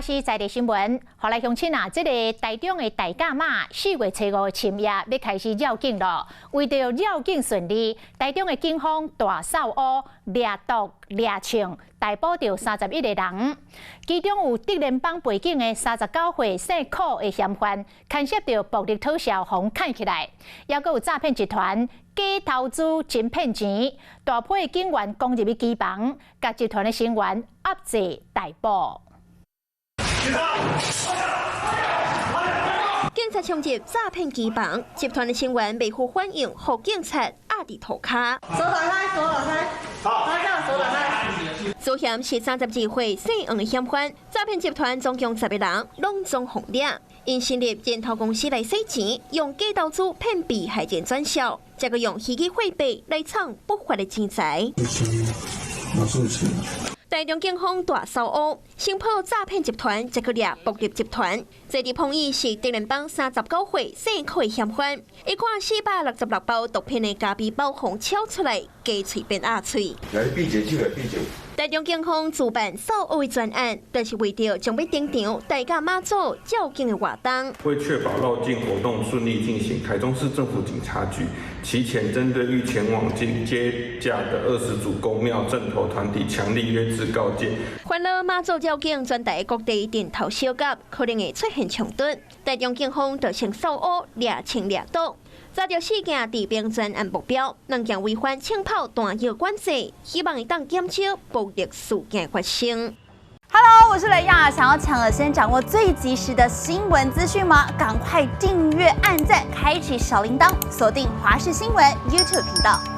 視在地新聞，予來鄉親啊，這个台中的大甲媽4月初5的深夜欲開始繞境囉。為著繞境順利，台中的警方大掃烏掠毒掠槍，逮捕著31個人，其中有竹聯幫背景的39歲姓柯的嫌犯，牽涉著暴力討潲，予人牽起來，抑閣有詐騙集團假投資真騙錢，大批警員攻入去機房，共集團的成員壓制逮捕。警察衝入詐騙機房，集團的成員袂赴反應，予警察壓佇塗跤。手打開，手打開，好，手打開。涉嫌是32歲姓黃的嫌犯，詐騙集團總共10個人，攏總予掠。𪜶成立人頭公司來洗錢，用假投資騙被害人轉銷，再閣用虛擬貨幣來創不法的錢財。台中警方大掃烏，先破詐騙集團，再閣掠暴力集團。這佇碰椅是竹聯幫39歲姓柯的嫌犯，伊看466包毒品的咖啡包予撬出來，雞喙變鴨喙。來，閉嘴，進來，閉嘴。台中警方主辦掃烏的專案，就是為著將欲登場大甲媽祖醮境的活動。為確保繞境活動順利進行，台中市政府警察局提前針對欲前往接駕的20組宮廟陣頭團體強力約制告誡。煩惱媽祖醮境全台各地陣頭相夾，可能會出現衝突。台中警方就先掃烏掠槍掠毒，查著四件治平專案目標，兩件違反槍炮彈藥管制，希望會當減少暴力事件發生。 Hello，我是雷亞，想要搶先掌握最及時的新聞資訊嗎？趕快訂閱、按讚、開啟小鈴鐺，鎖定華視新聞 YouTube 頻道。